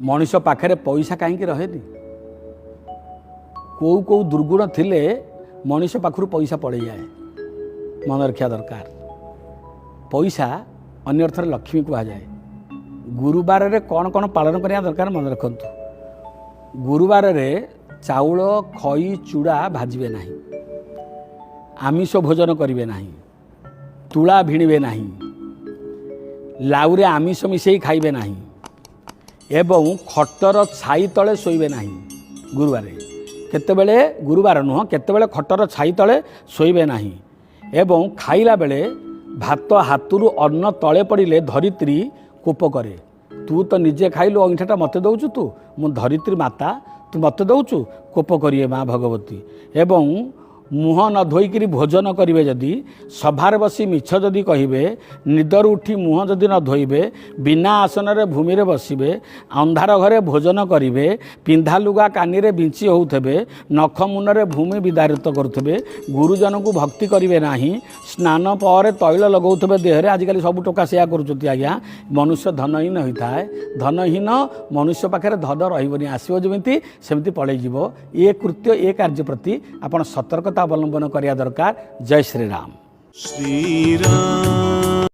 ମଣିଷ ପାଖରେ ପଇସା କାହିଁକି ରହେନି? କେଉଁ କେଉଁ ଦୁର୍ଗୁଣ ଥିଲେ ମଣିଷ ପାଖରୁ ପଇସା ପଳେଇଯାଏ, ମନେ ରଖିବା ଦରକାର। ପଇସା ଅନ୍ୟ ଅର୍ଥରେ ଲକ୍ଷ୍ମୀ କୁହାଯାଏ। ଗୁରୁବାରରେ କ'ଣ କ'ଣ ପାଳନ କରିବା ଦରକାର ମନେ ରଖନ୍ତୁ। ଗୁରୁବାରରେ ଚାଉଳ, ଖଇ, ଚୁଡ଼ା ଭାଜିବେ ନାହିଁ, ଆମିଷ ଭୋଜନ କରିବେ ନାହିଁ, ତୁଳା ଭିଣିବେ ନାହିଁ, ଲାଉରେ ଆମିଷ ମିଶାଇ ଖାଇବେ ନାହିଁ ଏବଂ ଖଟର ଛାଇ ତଳେ ଶୋଇବେ ନାହିଁ। ଗୁରୁବାରେ କେତେବେଳେ, ଗୁରୁବାର ନୁହଁ, କେତେବେଳେ ଖଟର ଛାଇ ତଳେ ଶୋଇବେ ନାହିଁ ଏବଂ ଖାଇଲା ବେଳେ ଭାତ ହାତରୁ ଅନ୍ନ ତଳେ ପଡ଼ିଲେ ଧରିତ୍ରୀ କୋପ କରେ। ତୁ ତ ନିଜେ ଖାଇଲୁ, ଅଇଁଠାଟା ମୋତେ ଦେଉଛୁ ତୁ, ମୁଁ ଧରିତ୍ରୀ ମାତା, ତୁ ମୋତେ ଦେଉଛୁ, କୋପ କରିବେ ମା ଭଗବତୀ। ଏବଂ ମୁହଁ ନ ଧୋଇକିରି ଭୋଜନ କରିବେ ଯଦି, ସଭାରେ ବସି ମିଛ ଯଦି କହିବେ, ନିଦରୁ ଉଠି ମୁହଁ ଯଦି ନ ଧୋଇବେ, ବିନା ଆସନରେ ଭୂମିରେ ବସିବେ, ଅନ୍ଧାର ଘରେ ଭୋଜନ କରିବେ, ପିନ୍ଧା ଲୁଗା କାନିରେ ବିଞ୍ଚି ହେଉଥିବେ, ନଖ ମୁନରେ ଭୂମି ବିଦାରିତ କରୁଥିବେ, ଗୁରୁଜନଙ୍କୁ ଭକ୍ତି କରିବେ ନାହିଁ, ସ୍ନାନ ପରେ ତୈଳ ଲଗାଉଥିବେ ଦେହରେ। ଆଜିକାଲି ସବୁ ଟୋକା ସେୟା କରୁଛନ୍ତି ଆଜ୍ଞା। ମନୁଷ୍ୟ ଧନହୀନ ହୋଇଥାଏ। ଧନହୀନ ମନୁଷ୍ୟ ପାଖରେ ଧନ ରହିବନି, ଆସିବ ଯେମିତି ସେମିତି ପଳେଇଯିବ। ଏ କୃତ୍ୟ, ଏ କାର୍ଯ୍ୟ ପ୍ରତି ଆପଣ ସତର୍କତା ଅବଲମ୍ବନ କରିବା ଦରକାର। ଜୟ ଶ୍ରୀରାମ। ଶ୍ରୀରାମ।